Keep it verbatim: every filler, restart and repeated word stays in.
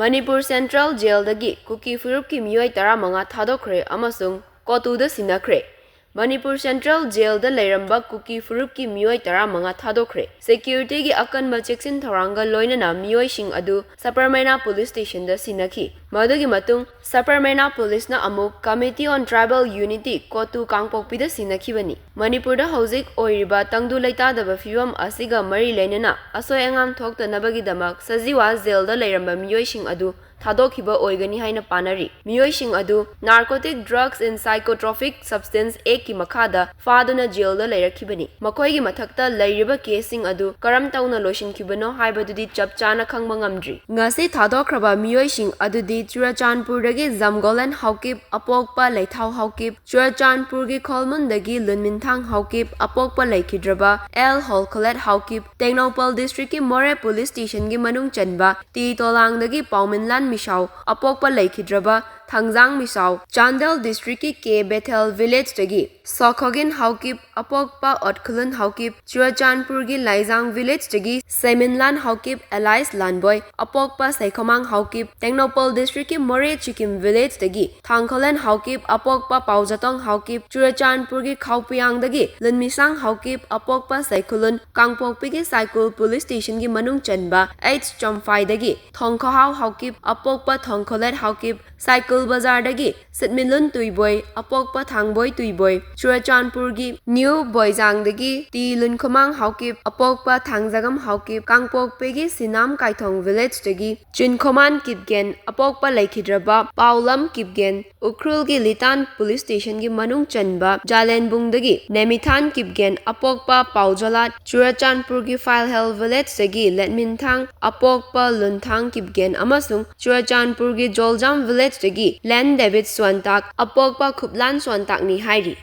Manipur central ꯖꯦꯜꯗꯒꯤ ꯀꯨꯀꯤ ꯐꯨꯔꯨꯞꯀꯤ ꯃꯤꯑꯣꯏ ꯇꯔꯥꯃꯉꯥ ꯊꯥꯗꯣꯛꯈ꯭ꯔꯦ ꯑꯃꯁꯨꯡ ꯀꯣꯇꯨꯗ ꯁꯤꯟꯅꯈ꯭ꯔꯦ꯫ ꯃꯅꯤꯄꯨꯔ ꯁꯦꯟꯇ꯭ꯔꯦꯜ ꯖꯦꯜꯗ ꯂꯩꯔꯝꯕ ꯀꯨꯀꯤ ꯐꯨꯔꯨꯞꯀꯤ ꯃꯤꯑꯣꯏ ꯇꯔꯥꯃꯉꯥ ꯊꯥꯗꯣꯛꯈ꯭ꯔꯦ꯫ ꯁꯦꯀ꯭ꯌꯨꯔꯤꯇꯤꯒꯤ ꯑꯀꯟꯕ ꯆꯦꯛꯁꯤꯟ ꯊꯧꯔꯥꯡꯒ ꯂꯣꯏꯅꯅ ꯃꯤꯑꯣꯏꯁꯤꯡ ꯑꯗꯨ ꯁꯕꯔꯃꯩꯅꯥ ꯄꯨꯂꯤꯁ ꯁ꯭ꯇꯦꯁꯟꯗ ꯁꯤꯟꯅꯈꯤ꯫ ꯃꯗꯨꯒꯤ ꯃꯇꯨꯡ ꯁꯕꯔꯃꯩꯅꯥ ꯄꯨꯂꯤꯁꯅ ꯑꯃꯨꯛ Committee on Tribal Unity, ꯀꯣꯇꯨ ꯀꯥꯡꯄꯣꯛꯄꯤꯗ ꯁꯤꯟꯅꯈꯤꯕꯅꯤ꯫ ꯃꯅꯤꯄꯨꯔꯗ ꯍꯧꯖꯤꯛ ꯑꯣꯏꯔꯤꯕ ꯇꯪꯗꯨ ꯂꯩꯇꯥꯗꯕ ꯐꯤꯕꯝ ꯑꯁꯤꯒ ꯃꯔꯤ ꯂꯩꯅꯅ ꯑꯁꯣꯏ ꯑꯉꯥꯝ ꯊꯣꯛꯇꯅꯕꯒꯤꯗꯃꯛ ꯁꯖꯤꯋꯥ ꯖꯦꯜꯗ ꯂꯩꯔꯝꯕ ꯃꯤꯑꯣꯏꯁꯤꯡ ꯑꯗꯨ ꯊꯥꯗꯣꯛꯈꯤꯕ ꯑꯣꯏꯒꯅꯤ ꯍꯥꯏꯅ ꯄꯥꯅꯔꯤ꯫ ꯃꯤꯑꯣꯏꯁꯤꯡ ꯑꯗꯨ Narcotic Drugs and Psychotropic Substance Actꯀꯤ ꯃꯈꯥꯗ ꯐꯥꯗꯨꯅ ꯖꯦꯜꯗ ꯂꯩꯔꯛꯈꯤꯕꯅꯤ꯫ ꯃꯈꯣꯏꯒꯤ ꯃꯊꯛꯇ ꯂꯩꯔꯤꯕ ꯀꯦꯁꯁꯤꯡ ꯑꯗꯨ ꯀꯔꯝ ꯇꯧꯅ ꯂꯣꯏꯁꯤꯟꯈꯤꯕꯅꯣ ꯍꯥꯏꯕꯗꯨꯗꯤ ꯆꯞ ꯆꯥꯅ ꯈꯪꯕ ꯉꯝꯗ꯭ꯔꯤ꯫ ꯉꯁꯤ ꯊꯥꯗꯣꯛꯈ꯭ꯔꯕ ꯃꯤꯑꯣꯏꯁꯤꯡ ꯑꯗꯨꯗꯤ ꯆꯨꯔꯆꯥꯟꯄꯨꯔꯗꯒꯤ ꯖꯝꯒꯣꯂꯦꯟ ꯍꯥꯎꯀꯤꯞ, ꯑꯄꯣꯛꯄ ꯂꯩꯊꯥꯎ ꯍꯥꯎꯀꯤꯞ, ꯆꯨꯔꯆꯥꯟꯄꯨꯔꯒꯤ ꯈꯣꯜꯃꯨꯟꯗꯒꯤ ꯂꯨꯟꯃꯤꯟꯊꯥꯡ ꯍꯥꯎꯀꯤꯞ, ꯑꯄꯣꯛꯄ ꯂꯩꯈꯤꯗ꯭ꯔꯕ ꯑꯦꯜ ꯍꯣꯜꯈꯣꯂꯦꯠ ꯍꯥꯎꯀꯤꯞ, ꯇꯦꯡꯅꯧꯄꯜ ꯗꯤꯁꯇ꯭ꯔꯤꯛꯀꯤ ꯃꯣꯔꯦ ꯄꯨꯂꯤꯁ ꯁ꯭ꯇꯦꯁꯟꯒꯤ ꯃꯅꯨꯡ ꯆꯟꯕ ꯇꯤ ꯇꯣꯂꯥꯡꯗꯒꯤ ꯄꯥꯎꯃꯤꯟꯂꯥꯟ ꯃꯤꯁꯥꯎ, ꯑꯄꯣꯛꯄ ꯂꯩꯈꯤꯗ꯭ꯔꯕ ꯊꯥꯡꯖꯥꯡ ꯃꯤꯁꯥꯎ, ꯆꯥꯟꯗꯦꯜ ꯗꯤꯁꯇ꯭ꯔꯤꯛꯀꯤ ꯀꯦ ꯕꯦꯊꯦꯜ ꯚꯤꯂꯦꯖꯇꯒꯤ ꯁꯣꯈꯣꯒꯤꯟ ꯍꯥꯎꯀꯤꯞ, ꯑꯄꯣꯛꯄ ꯑꯣꯠꯈꯨꯂꯨꯟ ꯍꯥꯎꯀꯤꯞ, ꯆꯨꯔꯆꯥꯟꯄꯨꯔꯒꯤ ꯂꯥꯏꯖꯥꯡ ꯚꯤꯂꯦꯖꯇꯒꯤ ꯁꯦꯃꯤꯟꯂꯥꯟ ꯍꯥꯎꯀꯤꯞ ꯑꯦꯂꯥꯏꯁ ꯂꯥꯟꯕꯣꯏ, ꯑꯄꯣꯛꯄ ꯁꯩꯈꯣꯃꯥꯡ ꯍꯥꯎꯀꯤꯞ, ꯇꯦꯡꯅꯧꯄꯜ ꯗꯤꯁꯇ꯭ꯔꯤꯛꯀꯤ ꯃꯣꯔꯦ ꯆꯤꯀꯤꯝ ꯚꯤꯂꯦꯖꯇꯒꯤ ꯊꯥꯡꯈꯣꯂꯦꯟ ꯍꯥꯎꯀꯤꯞ, ꯑꯄꯣꯛꯄ ꯄꯥꯎꯖꯇꯣꯡ ꯍꯥꯎꯀꯤꯞ, ꯆꯨꯔꯆꯥꯟꯄꯨꯔꯒꯤ ꯈꯥꯎꯄꯤꯌꯥꯡꯗꯒꯤ ꯂꯨꯟꯃꯤꯁꯥꯡ ꯍꯥꯎꯀꯤꯞ, ꯑꯄꯣꯛꯄ ꯁꯩꯈꯨꯂꯨꯟ, ꯀꯥꯡꯄꯣꯛꯄꯤꯒꯤ ꯁꯥꯏꯀꯨꯜ ꯄꯨꯂꯤꯁ ꯁ꯭ꯇꯦꯁꯟꯒꯤ ꯃꯅꯨꯡ ꯆꯟꯕ ꯑꯩꯆ ꯆꯣꯝꯐꯥꯏꯗꯒꯤ ꯊꯣꯡꯈꯣꯍꯥꯎ ꯍꯥꯎꯀꯤꯞ, ꯑꯄꯣꯛꯄ ꯊꯣꯡꯈꯣꯂꯦꯠ ꯍꯥꯎꯀꯤꯞ, ꯁꯥꯏꯀꯨꯜ ꯕꯖꯥꯔꯗꯒꯤ ꯁꯤꯠꯃꯤꯂꯨꯟ ꯇꯨꯏꯕꯣꯏ, ꯑꯄꯣꯛꯄ ꯊꯥꯡꯕꯣꯏ ꯇꯨꯏꯕꯣꯏ, ꯆꯨꯔꯆꯥꯟꯄꯨꯔꯒꯤ ꯅ꯭ꯌꯨ ꯕꯣꯏꯖꯥꯡꯗꯒꯤ ꯇꯤ ꯂꯨꯟꯈꯨꯃꯥꯡ ꯍꯥꯎꯀꯤꯞ, ꯑꯄꯣꯛꯄ ꯊꯥꯡꯖꯒꯝ ꯍꯥꯎꯀꯤꯞ, ꯀꯥꯡꯄꯣꯛꯄꯤꯒꯤ ꯁꯤꯅꯥꯝ ꯀꯥꯏꯊꯣꯡ ꯚꯤꯂꯦꯖꯇꯒꯤ ꯆꯤꯟꯈꯣꯃꯥꯟ ꯀꯤꯞꯒꯦꯟ, ꯑꯄꯣꯛꯄ ꯂꯩꯈꯤꯗ꯭ꯔꯕ ꯄꯥꯎꯂꯝ ꯀꯤꯞꯒꯦꯟ, ꯎꯈ꯭ꯔꯨꯜꯒꯤ ꯂꯤꯇꯥꯟ ꯄꯨꯂꯤꯁ ꯁ꯭ꯇꯦꯁꯟꯒꯤ ꯃꯅꯨꯡ ꯆꯟꯕ ꯖꯥꯂꯦꯟꯕꯨꯡꯗꯒꯤ ꯅꯦꯃꯤꯊꯥꯟ ꯀꯤꯞꯒꯦꯟ, ꯑꯄꯣꯛꯄ ꯄꯥꯎꯖꯣꯂꯥꯠ, ꯆꯨꯔꯆꯥꯟꯄꯨꯔꯒꯤ ꯐꯥꯏꯜꯍꯦꯜ ꯚꯤꯂꯦꯖꯇꯒꯤ ꯂꯦꯠꯃꯤꯟꯊꯥꯡ, ꯑꯄꯣꯛꯄ ꯂꯨꯟꯊꯥꯡ ꯀꯤꯞꯒꯦꯟ ꯑꯃꯁꯨꯡ ꯆꯨꯔꯆꯥꯟꯄꯨꯔꯒꯤ ꯖꯣꯜꯖꯥꯝ ꯚꯤꯂꯦꯖꯇꯒꯤ ꯂꯦꯟ ꯗꯦꯕꯤꯠ ꯁ꯭ꯋꯥꯟꯇꯥꯛ, ꯑꯄꯣꯛꯄ ꯈꯨꯞꯂꯥꯟ ꯁ꯭ꯋꯥꯟꯇꯥꯛꯅꯤ ꯍꯥꯏꯔꯤ꯫